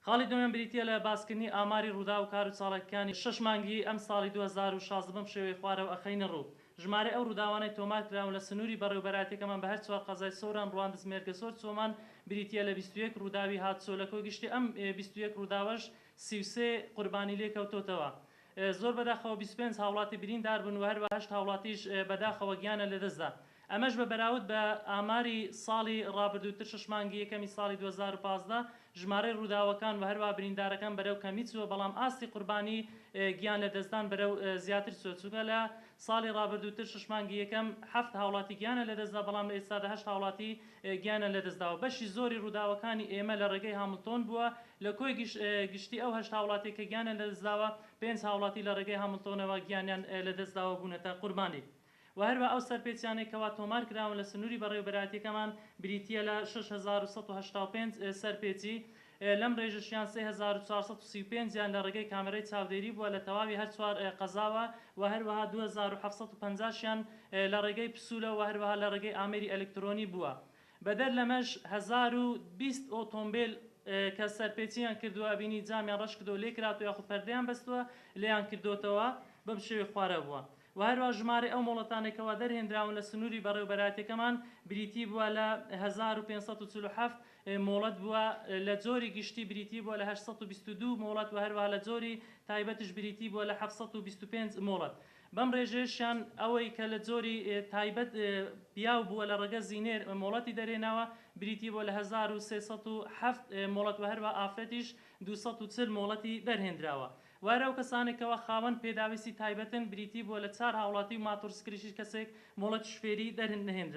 خاڵی دووەمیان بریتییە لە باسکردنی ئاماری ڕووداو و کار و چاڵاکیەکانی شەش مانگی ئەمساڵی 2016 بەم شێوەیەی خوارەوە ئەخەینە ڕوو. ژمارەی ئەو ڕووداوانەی تۆمار کراون لە سنووری بەڕێوەبەرایەتیەکەمان بە هەر چوار قەزای سۆران، ڕواندز، مێرگەسۆر، چۆمان بریتییە لە 21 ڕووداوی هاتوچۆ لە کۆی گشتی ئەم 21 ڕووداوەش 33 قوربانی لێ کەوتۆتەوە. زۆر بەداخەوە 25 هاوڵاتی بریندار بوون و هەروەها هەشت هاوڵاتیش بەداخەوە گیانیان لەدەستدا. ئەمەش بە بەراورد بە ئاماری ساڵی ڕابردووتر شەش مانگی یەکەمی ساڵی 2015 ژمارەی ڕووداوەکان و هەروەها بریندارەکان بەرەو کەمی چووە، بەڵام ئاستی قوربانی گیان لەدەستدان بەرەو زیاتر چووە، چونکە لە ساڵی ڕابردووتر شەش مانگی یەکەم حەفت هاوڵاتی گیانیان لەدەستدا، بەڵام لە ئێستادا هەشت هاوڵاتی گیانیان لەدەستداوە. بەشی زۆری ڕووداوەکانی ئێمە لە ڕێگەی هامڵتۆن بووە، لە کۆی گشتی ئەو هەشت هاوڵاتیە کە گیانیان لەدەستداوە، پێنج هاوڵاتی لە ڕێگەی هامڵتۆنەوە گیانیان لەدەستداوە بوونەتە قوربانی. وە هەروەها ئەو سەرپێچیانەی کەوا تۆمار کراون لە سنووری بەڕێوەبەرایەتیەکەمان بریتییە لە 6185 سەرپێچی، لەم ڕێژەشیان 3435 یان لە ڕێگەی کامێرای چاودێری بووە لە تەواوی هەر چوار قەزاوە و هەروەها 2750 شیان لە ڕێگەی پسوولە و هەروەها لە ڕێگەی ئامێری ئەلکترۆنی بووە. بەدەر لەمەش 1020 ئۆتۆمبێل کە سەرپێچییان کردووە ئەبینی جامیان ڕەش کردووە لێکراتەوە یاخود پەردەیان بەستووە لێیان کردۆتەوە بەم شێوەی خوارەوە بووە. وە هەروەها ژمارەی ئەو مۆڵەتانەی کەوا دەرهێنراون لە سنووری بەڕێوەبەرایەتیەکەمان بریتی بووە لە 1547 مۆڵەت بووە لە جۆری گشتی بریتی بووە لە 822 مۆڵەت وە هەروەها لە جۆری تایبەتش بریتی بووە لە 725 مۆڵەت بەم ڕێژەیەشیان ئەوەی کە لە جۆری تایبەت پیاو بووە لە ڕەگەزی نێر مۆڵەتی دەرهێناوە بریتی بووە لە 1307 مۆڵەت وە هەروەها ئافرەتیش 240 مۆڵەتی دەرهێنراوە. وەهەر ئەو کەسانەی کەوا خاوەن پێداویستی تایبەتن بریتی بووە لە چار هاوڵاتی و ماتۆڕسکلیشیش کەسێک مۆڵەتی شوفێری دەرنەهێنراوە.